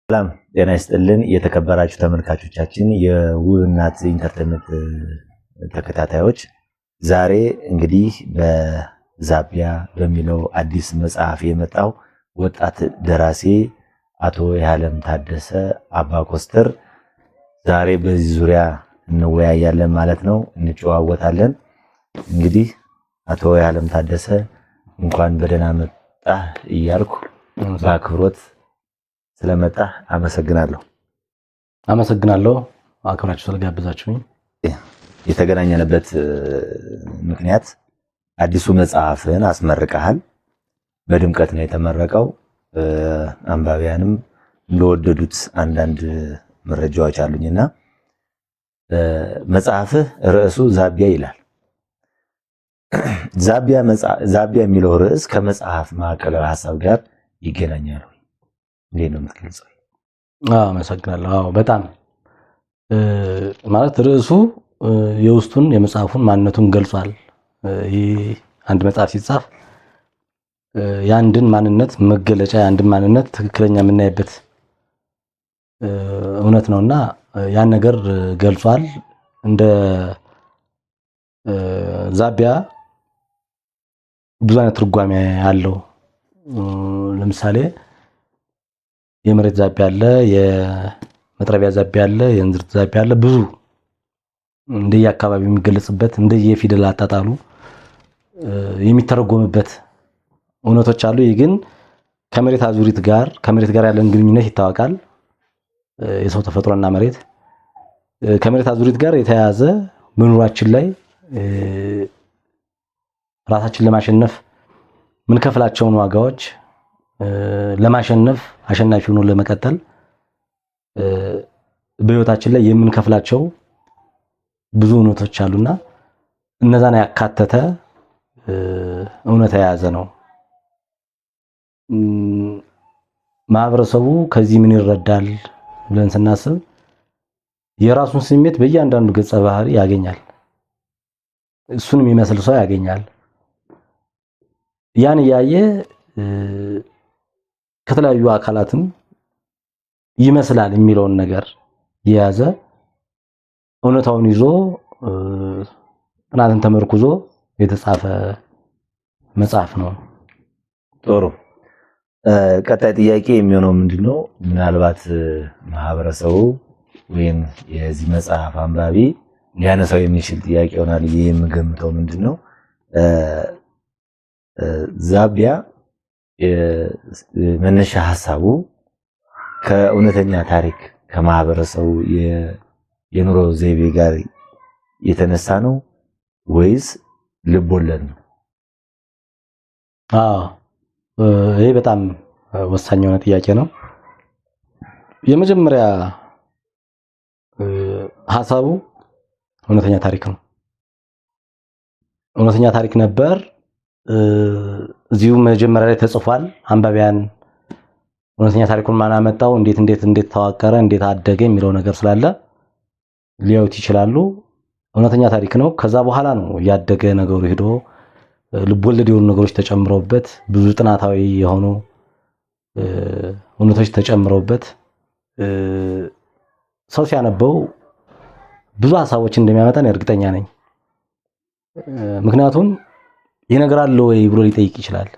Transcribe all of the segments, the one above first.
ሰላም ጤና ይስጥልን። የተከበራችሁ ተመልካቾቻችን፣ የውብናት ኢንተርቴንመንት ተከታታዮች፣ ዛሬ እንግዲህ በዛቢያ በሚለው አዲስ መጽሐፍ የመጣው ወጣት ደራሲ አቶ የዓለም ታደሰ አባ ኮስተር ዛሬ በዚህ ዙሪያ እንወያያለን ማለት ነው፣ እንጨዋወታለን። እንግዲህ አቶ የዓለም ታደሰ እንኳን በደህና መጣህ እያልኩ በአክብሮት ስለመጣህ አመሰግናለሁ። አመሰግናለሁ አክብራችሁ ስለጋበዛችሁኝ። የተገናኘንበት ምክንያት አዲሱ መጽሐፍን አስመርቀሃል። በድምቀት ነው የተመረቀው። አንባቢያንም እንደወደዱት አንዳንድ መረጃዎች አሉኝና መጽሐፍህ ርዕሱ ዛቢያ ይላል። ዛቢያ የሚለው ርዕስ ከመጽሐፍ ማዕከላዊ ሀሳብ ጋር ይገናኛል ወይ? እንዴት ነው የምትገልጸው? አመሰግናለሁ። አዎ፣ በጣም ማለት ርዕሱ የውስጡን የመጽሐፉን ማንነቱን ገልጿል። ይህ አንድ መጽሐፍ ሲጻፍ የአንድን ማንነት መገለጫ፣ የአንድን ማንነት ትክክለኛ የምናይበት እውነት ነውና ያን ነገር ገልጿል። እንደ ዛቢያ ብዙ አይነት ትርጓሜ አለው። ለምሳሌ የመሬት ዛቢያ አለ፣ የመጥረቢያ ዛቢያ አለ፣ የእንዝርት ዛቢያ አለ። ብዙ እንደየአካባቢው የሚገለጽበት፣ እንደየፊደል አጣጣሉ የሚተረጎምበት እውነቶች አሉ። ይህ ግን ከመሬት አዙሪት ጋር፣ ከመሬት ጋር ያለን ግንኙነት ይታወቃል። የሰው ተፈጥሮና መሬት ከመሬት አዙሪት ጋር የተያያዘ በኑሯችን ላይ ራሳችን ለማሸነፍ ምንከፍላቸውን ዋጋዎች፣ ለማሸነፍ፣ አሸናፊ ሆኖ ለመቀጠል በህይወታችን ላይ የምንከፍላቸው ብዙ እውነቶች አሉና እነዛን ያካተተ እውነት የያዘ ነው። ማህበረሰቡ ከዚህ ምን ይረዳል ብለን ስናስብ የራሱን ስሜት በእያንዳንዱ ገጸ ባህሪ ያገኛል። እሱን የሚመስል ሰው ያገኛል። ያን እያየ ከተለያዩ አካላትም ይመስላል የሚለውን ነገር የያዘ፣ እውነታውን ይዞ፣ ጥናትን ተመርኩዞ የተጻፈ መጽሐፍ ነው። ጥሩ። ቀጣይ ጥያቄ የሚሆነው ምንድነው? ምናልባት ማህበረሰቡ ወይም የዚህ መጽሐፍ አንባቢ ሊያነሳው የሚችል ጥያቄ ይሆናል የምገምተው፣ ምንድነው ዛቢያ መነሻ ሀሳቡ ከእውነተኛ ታሪክ፣ ከማህበረሰቡ የኑሮ ዘይቤ ጋር የተነሳ ነው ወይስ ልቦለድ ነው? አዎ፣ ይሄ በጣም ወሳኝ የሆነ ጥያቄ ነው። የመጀመሪያ ሀሳቡ እውነተኛ ታሪክ ነው። እውነተኛ ታሪክ ነበር። እዚሁ መጀመሪያ ላይ ተጽፏል። አንባቢያን እውነተኛ ታሪኩን ማን አመጣው፣ እንዴት እንዴት እንዴት ተዋቀረ፣ እንዴት አደገ የሚለው ነገር ስላለ ሊያዩት ይችላሉ። እውነተኛ ታሪክ ነው። ከዛ በኋላ ነው እያደገ ነገሩ ሄዶ ልቦለድ የሆኑ ነገሮች ተጨምረውበት፣ ብዙ ጥናታዊ የሆኑ እውነቶች ተጨምረውበት ሰው ሲያነበው ብዙ ሀሳቦችን እንደሚያመጣ እርግጠኛ ነኝ። ምክንያቱም ይህ ነገር አለ ወይ ብሎ ሊጠይቅ ይችላል።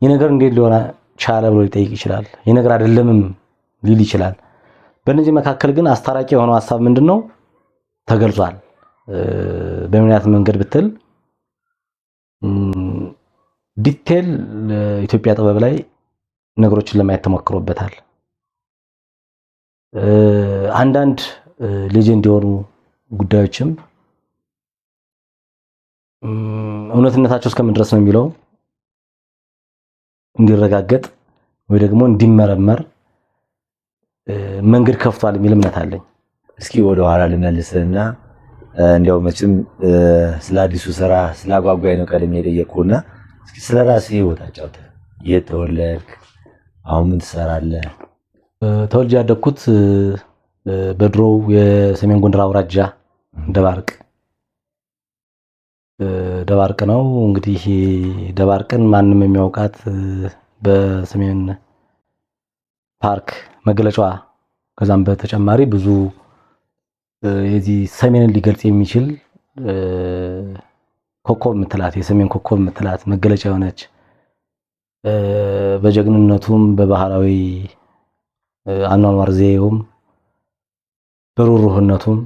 ይህ ነገር እንዴት ሊሆን ቻለ ብሎ ሊጠይቅ ይችላል። ይህ ነገር አይደለምም ሊል ይችላል። በእነዚህ መካከል ግን አስታራቂ የሆነው ሀሳብ ምንድነው? ተገልጿል። በምን አይነት መንገድ ብትል detail ኢትዮጵያ ጥበብ ላይ ነገሮችን ለማየት ተሞክሮበታል። አንዳንድ legend የሆኑ ጉዳዮችም እውነትነታቸው እስከምን ድረስ ነው የሚለው እንዲረጋገጥ ወይ ደግሞ እንዲመረመር መንገድ ከፍቷል የሚል እምነት አለኝ። እስኪ ወደ ኋላ ልመልስህና እንዲያው መቼም ስለ አዲሱ ስራ ስላጓጓኝ ነው ቀድሜ የጠየቅኩህና እስኪ ስለ ራስህ ህይወት አጫውተህ። የት ተወለድክ? አሁን ምን ትሰራለህ? ተወልጄ ያደግኩት በድሮው የሰሜን ጎንደር አውራጃ ደባርቅ ነው። እንግዲህ ደባርቅን ማንም የሚያውቃት በሰሜን ፓርክ መገለጫዋ፣ ከዛም በተጨማሪ ብዙ የዚህ ሰሜንን ሊገልጽ የሚችል ኮከብ የምትላት፣ የሰሜን ኮከብ የምትላት መገለጫ የሆነች፣ በጀግንነቱም በባህላዊ አኗኗር ዘዬውም በሩሩህነቱም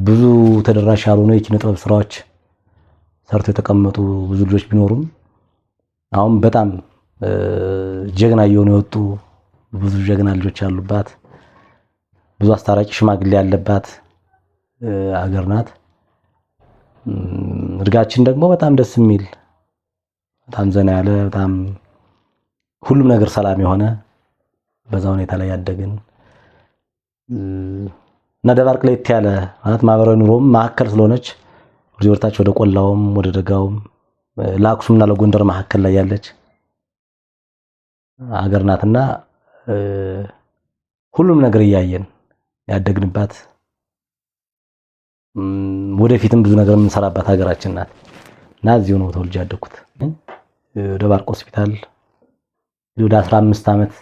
ብዙ ተደራሽ ያልሆኑ የኪነ ጥበብ ስራዎች ሰርተው የተቀመጡ ብዙ ልጆች ቢኖሩም አሁን በጣም ጀግና እየሆኑ የወጡ ብዙ ጀግና ልጆች ያሉባት፣ ብዙ አስታራቂ ሽማግሌ ያለባት ሀገር ናት። እድጋችን ደግሞ በጣም ደስ የሚል፣ በጣም ዘና ያለ፣ በጣም ሁሉም ነገር ሰላም የሆነ፣ በዛ ሁኔታ ላይ ያደግን እና ደባርቅ ለየት ያለ ማለት ማህበራዊ ኑሮም ማዕከል ስለሆነች ወደ ወርታች ወደ ቆላውም ወደ ደጋውም ለአክሱምና ለጎንደር መካከል ላይ ያለች ሀገር ናትና ሁሉም ነገር እያየን ያደግንባት፣ ወደፊትም ብዙ ነገር የምንሰራባት ሀገራችን ናት እና እዚሁ ነው ተወልጄ ያደግኩት። ደባርቅ ሆስፒታል ወደ 15 ዓመት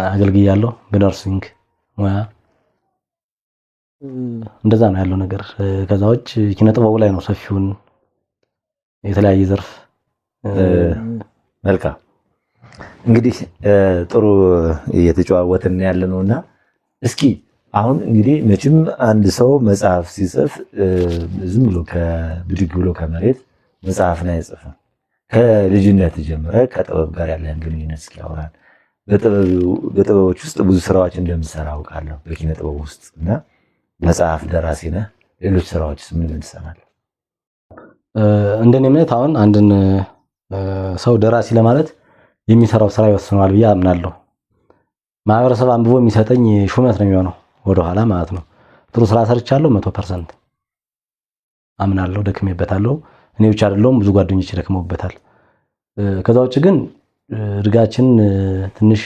አገልግያለሁ በ nursing ሙያ። እንደዛ ነው ያለው ነገር። ከዛ ውጭ ኪነ ጥበቡ ላይ ነው ሰፊውን የተለያየ ዘርፍ። መልካም፣ እንግዲህ ጥሩ እየተጨዋወትን ያለ ነውና እስኪ አሁን እንግዲህ መቼም አንድ ሰው መጽሐፍ ሲጽፍ ዝም ብሎ ከብድግ ብሎ ከመሬት መጽሐፍን አይጽፍም። ከልጅነት ጀምረ ከጥበብ ጋር ያለህን ግንኙነት እስኪ አውራን። በጥበቦች ውስጥ ብዙ ስራዎች እንደምትሰራ አውቃለሁ፣ በኪነ ጥበብ ውስጥ፣ እና መጽሐፍ ደራሲ ነህ። ሌሎች ስራዎችስ ምን ምን ትሰራለህ? እንደኔ እምነት አሁን አንድን ሰው ደራሲ ለማለት የሚሰራው ስራ ይወስነዋል ብዬ አምናለሁ። ማህበረሰብ አንብቦ የሚሰጠኝ ሹመት ነው የሚሆነው ወደኋላ ማለት ነው። ጥሩ ስራ ሰርቻለሁ 100% አምናለሁ፣ ደክሜበታለሁ። እኔ ብቻ አይደለሁም፣ ብዙ ጓደኞች ደክመውበታል። ከዛ ውጭ ግን እድጋችን ትንሽ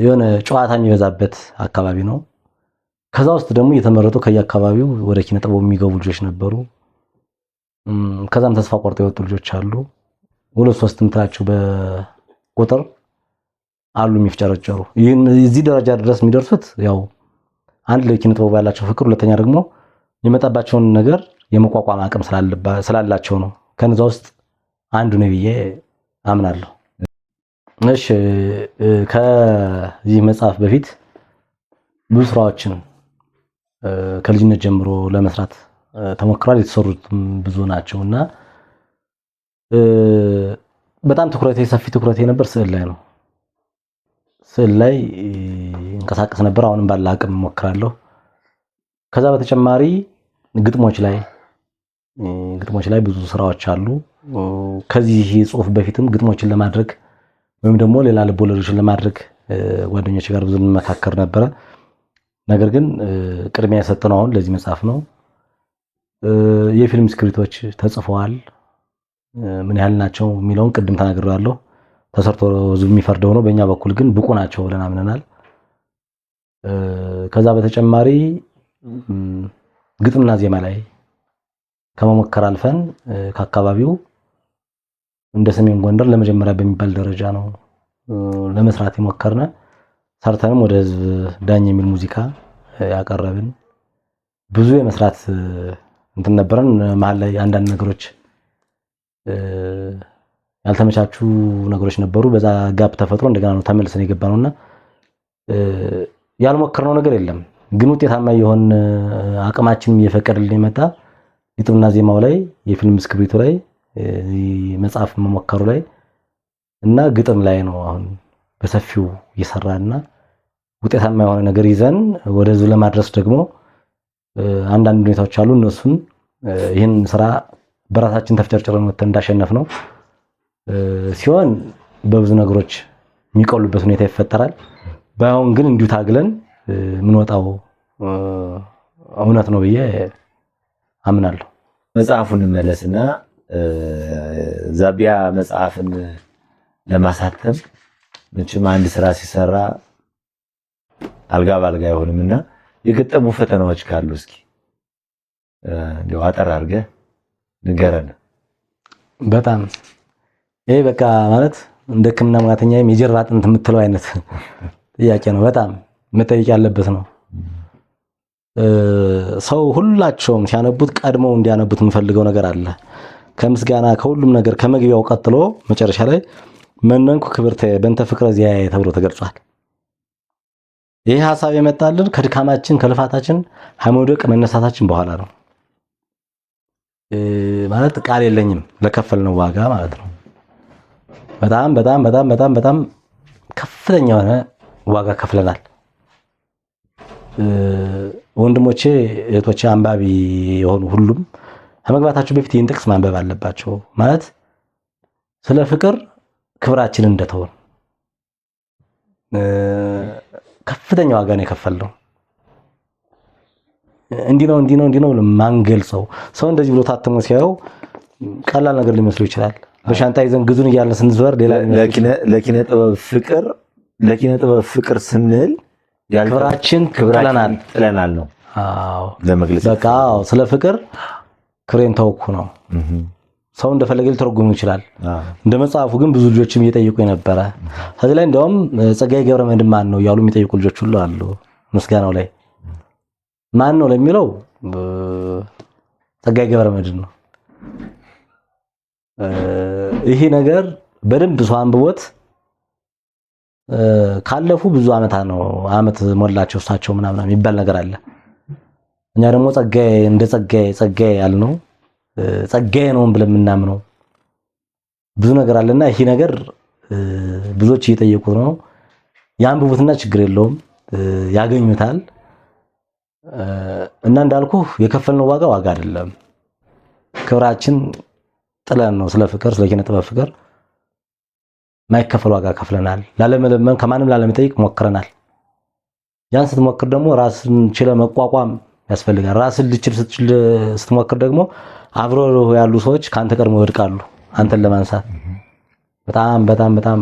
የሆነ ጨዋታ የሚበዛበት አካባቢ ነው። ከዛ ውስጥ ደግሞ እየተመረጡ ከየአካባቢው ወደ ኪነ ጥበቡ የሚገቡ ልጆች ነበሩ። ከዛም ተስፋ ቆርጠው የወጡ ልጆች አሉ። ሁለት ሶስት ምትላቸው በቁጥር አሉ የሚፍጨረጨሩ። ይህን እዚህ ደረጃ ድረስ የሚደርሱት ያው አንድ ለኪነ ጥበቡ ያላቸው ፍቅር፣ ሁለተኛ ደግሞ የመጣባቸውን ነገር የመቋቋም አቅም ስላላቸው ነው። ከነዛ ውስጥ አንዱ ነው ብዬ አምናለሁ። እሺ፣ ከዚህ መጽሐፍ በፊት ብዙ ስራዎችን ከልጅነት ጀምሮ ለመስራት ተሞክሯል። የተሰሩትም ብዙ ናቸው እና በጣም ትኩረቴ፣ ሰፊ ትኩረቴ የነበር ስዕል ላይ ነው። ስዕል ላይ እንቀሳቀስ ነበር። አሁንም ባለ አቅም እሞክራለሁ። ከዛ በተጨማሪ ግጥሞች ላይ ብዙ ስራዎች አሉ። ከዚህ ጽሁፍ በፊትም ግጥሞችን ለማድረግ ወይም ደግሞ ሌላ ልቦለዶችን ለማድረግ ጓደኞች ጋር ብዙ እንመካከር ነበረ። ነገር ግን ቅድሚያ የሰጠነው አሁን ለዚህ መጽሐፍ ነው። የፊልም script ኦች ተጽፈዋል። ምን ያህል ናቸው የሚለውን ቅድም ተናግሬያለሁ። ተሰርቶ ህዝቡ የሚፈርደው ነው። በእኛ በኩል ግን ብቁ ናቸው ብለን አምነናል። ከዛ በተጨማሪ ግጥምና ዜማ ላይ ከመሞከር አልፈን ከአካባቢው እንደ ሰሜን ጎንደር ለመጀመሪያ በሚባል ደረጃ ነው ለመስራት የሞከርነ። ሰርተንም ወደ ህዝብ ዳኝ የሚል ሙዚቃ ያቀረብን፣ ብዙ የመስራት እንትን ነበረን። መሀል ላይ አንዳንድ ነገሮች፣ ያልተመቻቹ ነገሮች ነበሩ። በዛ gap ተፈጥሮ እንደገና ነው ተመልሰን የገባ ነውና ያልሞከርነው ነገር የለም። ግን ውጤታማ የሆን አቅማችንም እየፈቀደልን የመጣ ግጥምና ዜማው ላይ፣ የፊልም script ኡ ላይ፣ መጽሐፍ መሞከሩ ላይ እና ግጥም ላይ ነው አሁን በሰፊው እየሰራና ውጤታማ የሆነ ነገር ይዘን ወደ ህዝብ ለማድረስ ደግሞ አንዳንድ ሁኔታዎች አሉ። እነሱን ይህን ስራ በራሳችን ተፍጨርጭረን ወጥተን እንዳሸነፍ ነው ሲሆን በብዙ ነገሮች የሚቀሉበት ሁኔታ ይፈጠራል። ባይሆን ግን እንዲሁ ታግለን የምንወጣው እውነት ነው ብዬ አምናለሁ። መጽሐፉን እንመለስና ዛቢያ መጽሐፍን ለማሳተም መቼም አንድ ስራ ሲሰራ አልጋ ባልጋ አይሆንም እና የገጠሙ ፈተናዎች ካሉ እስኪ እንደው አጠር አድርገህ ንገረን። በጣም ይሄ በቃ ማለት እንደ ሕክምና ሙያተኛም የጀርባ አጥንት የምትለው አይነት ጥያቄ ነው። በጣም መጠየቅ ያለበት ነው። ሰው ሁላቸውም ሲያነቡት ቀድመው እንዲያነቡት የምፈልገው ነገር አለ። ከምስጋና ከሁሉም ነገር ከመግቢያው ቀጥሎ መጨረሻ ላይ መነንኩ ክብርተ በእንተ ፍቅረ ዚአየ ተብሎ ተገልጿል። ይህ ሐሳብ የመጣልን ከድካማችን ከልፋታችን ከመውደቅ መነሳታችን በኋላ ነው። ማለት ቃል የለኝም ለከፈልነው ዋጋ ማለት ነው። በጣም በጣም በጣም በጣም በጣም ከፍተኛ የሆነ ዋጋ ከፍለናል። ወንድሞቼ እህቶቼ፣ አንባቢ የሆኑ ሁሉም ከመግባታቸው በፊት ይህን ጥቅስ ማንበብ አለባቸው። ማለት ስለ ፍቅር ክብራችንን እንደተውን ከፍተኛ ዋጋ ነው የከፈልነው። እንዲህ ነው እንዲህ ነው እንዲህ ነው ማንገልጸው ሰው እንደዚህ ብሎ ታትሞ ሲያየው ቀላል ነገር ሊመስለው ይችላል። በሻንጣ ይዘን ግዙን እያለን ስንዞር ሌላ ለኪነ ጥበብ ፍቅር ለኪነ ጥበብ ፍቅር ስንል ክብራችን ጥለናል ጥለናል ነው። አዎ ለመግለጽ በቃ አዎ፣ ስለ ፍቅር ክብሬን ተውኩ ነው። ሰው እንደፈለገ ሊተረጉም ይችላል። እንደ መጽሐፉ ግን ብዙ ልጆችም እየጠየቁ የነበረ ከዚህ ላይ እንደውም ጸጋዬ ገብረመድኅን ማን ነው እያሉ የሚጠይቁ ልጆች ሁሉ አሉ። ምስጋናው ላይ ማን ነው ለሚለው ጸጋዬ ገብረመድኅን ነው። ይሄ ነገር በደንብ ሰው አንብቦት ካለፉ ብዙ ዓመታት ነው ዓመት ሞላቸው እሳቸው ምናምን የሚባል ነገር አለ። እኛ ደግሞ ጸጋዬ እንደ ጸጋዬ ጸጋዬ ያልነው ጸጋዬ ነው ብለን የምናምነው ብዙ ነገር አለና ይሄ ነገር ብዙዎች እየጠየቁት ነው። ያንብቡትና ችግር የለውም ያገኙታል። እና እንዳልኩ የከፈልነው ዋጋ ዋጋ አይደለም። ክብራችን ጥለን ነው ስለ ፍቅር ስለ ኪነ ጥበብ ፍቅር ማይከፈል ዋጋ ከፍለናል። ላለመለመን ከማንም ላለመጠየቅ ሞክረናል። ያን ስትሞክር ደግሞ ራስን ችለ መቋቋም ያስፈልጋል። ራስን ልችል ስትችል ስትሞክር ደግሞ አብሮ ያሉ ሰዎች ከአንተ ቀድሞ ይወድቃሉ አንተን ለማንሳት። በጣም በጣም በጣም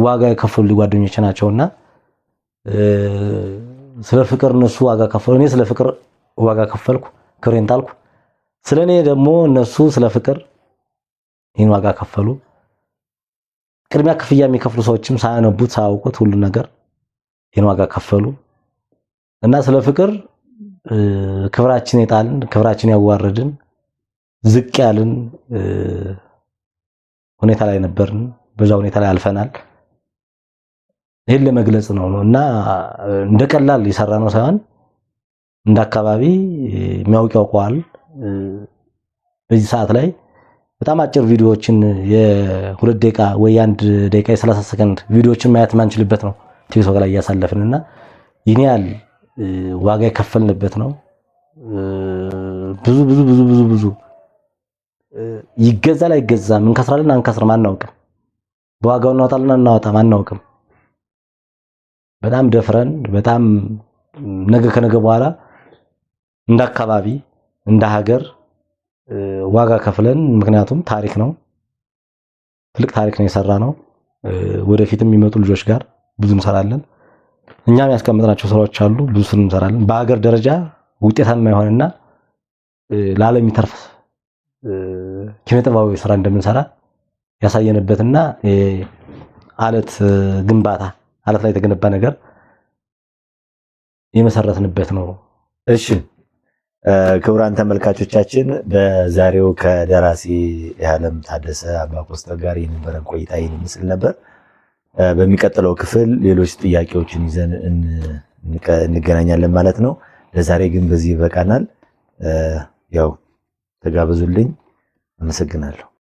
ዋጋ የከፈሉ ጓደኞች ናቸውና ስለ ፍቅር እነሱ ዋጋ ከፈሉ፣ እኔ ስለ ፍቅር ዋጋ ከፈልኩ፣ ክብሬን ጣልኩ። ስለ እኔ ደግሞ እነሱ ስለ ፍቅር ይህን ዋጋ ከፈሉ። ቅድሚያ ክፍያ የሚከፍሉ ሰዎችም ሳያነቡት ሳያውቁት ሁሉ ነገር ይህን ዋጋ ከፈሉ እና ስለ ፍቅር ክብራችን የጣልን ክብራችን ያዋረድን ዝቅ ያልን ሁኔታ ላይ ነበርን። በዛ ሁኔታ ላይ አልፈናል። ይህን ለመግለጽ ነው እና እንደ ቀላል የሰራ ነው ሳይሆን እንደ አካባቢ የሚያውቅ ያውቀዋል። በዚህ ሰዓት ላይ በጣም አጭር ቪዲዮዎችን የ2 ደቂቃ ወይ 1 ደቂቃ የ30 ሰከንድ ቪዲዮዎችን ማየት ማንችልበት ነው ቲክቶክ ላይ እያሳለፍን እና ይህን ያህል ዋጋ የከፈልንበት ነው። ብዙ ብዙ ብዙ ብዙ ብዙ ይገዛል አይገዛም፣ እንከስራለን አንከስርም አናውቅም። በዋጋው እናወጣለን አናወጣም አናውቅም። በጣም ደፍረን በጣም ነገ ከነገ በኋላ እንደ አካባቢ እንደ ሀገር ዋጋ ከፍለን፣ ምክንያቱም ታሪክ ነው፣ ትልቅ ታሪክ ነው የሰራ ነው። ወደፊትም የሚመጡ ልጆች ጋር ብዙ እንሰራለን። እኛም ያስቀመጥናቸው ስራዎች አሉ፣ ብዙ እንሰራለን። በሀገር ደረጃ ውጤታማ የሆነና ለዓለም የሚተርፍ ኪነጥበባዊ ስራ እንደምንሰራ ያሳየንበትና አለት ግንባታ አለት ላይ የተገነባ ነገር የመሰረትንበት ነው። እሺ ክቡራን ተመልካቾቻችን በዛሬው ከደራሲ የዓለም ታደሰ አባ ኮስተር ጋር የነበረን ቆይታ ይህን ይመስል ነበር። በሚቀጥለው ክፍል ሌሎች ጥያቄዎችን ይዘን እንገናኛለን ማለት ነው። ለዛሬ ግን በዚህ ይበቃናል። ያው ተጋበዙልኝ። አመሰግናለሁ።